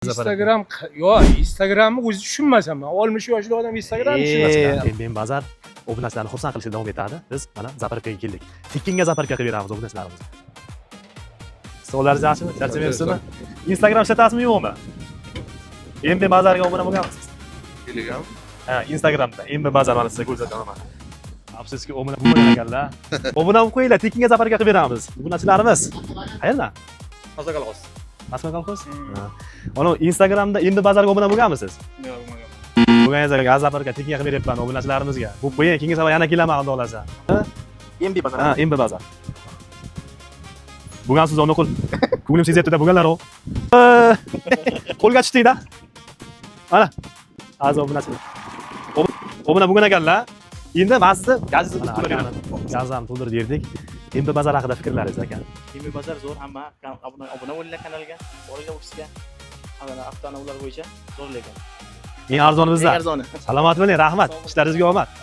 Instagram yo'q, Instagramni o'zi tushunmasam man. 60 yoshli odam Instagram tushunmas. Men bazar obunachilarni xursand qilishda davom etadi. Biz mana заправка ga keldik. Tekinga заправка qilib beramiz obunachilarimizga. Savollaringiz yaxshimi? Charchamayapsizmi? Instagram ishlatasizmi, yo'qmi? MB Bazarga obuna bo'lganmisiz? Telegram. Ha, Instagramda MB Bazar, mana sizga ko'rsataman. Afsuski, obuna bo'lmagan ekanlar. Obuna bo'lib qo'yinglar, tekinga заправка qilib beramiz. Obunachilarimiz. Qayerdan? Moskva kolxoz. Moskva kolxoz? Ha. Mana Instagramda MB Bazarga obuna bo'lganmisiz? Yo'q, bo'lmagan. Bo'lganingizga gaz заправка tekinga qilib beryapman obunachilarimizga. Bu qo'ying, keyingi safar yana kelaman, xudo xohlasa. MB Bazar. Ha, MB Bazar. Bo'lgansiz, uni qo'l. Ko'nglim sezyapti-da, bo'lganlar u. Qo'lga tushding-da. Mana. Aziz obunachilar. Obuna bo'lgan ekanlar. Endi men sizni gazingizni to'ldirib beraman. Gaz ham to'ldirib berdik. MB Bazar haqida fikrlaringiz, aka. MB Bazar zo'r, hamma obuna bo'linglar kanalga, boringlar ofisga. Ana avtonovlar bo'yicha zo'r lekin. Eng arzoni bizda. Eng arzoni. Salomat bo'ling, rahmat. Ishlaringizga omad.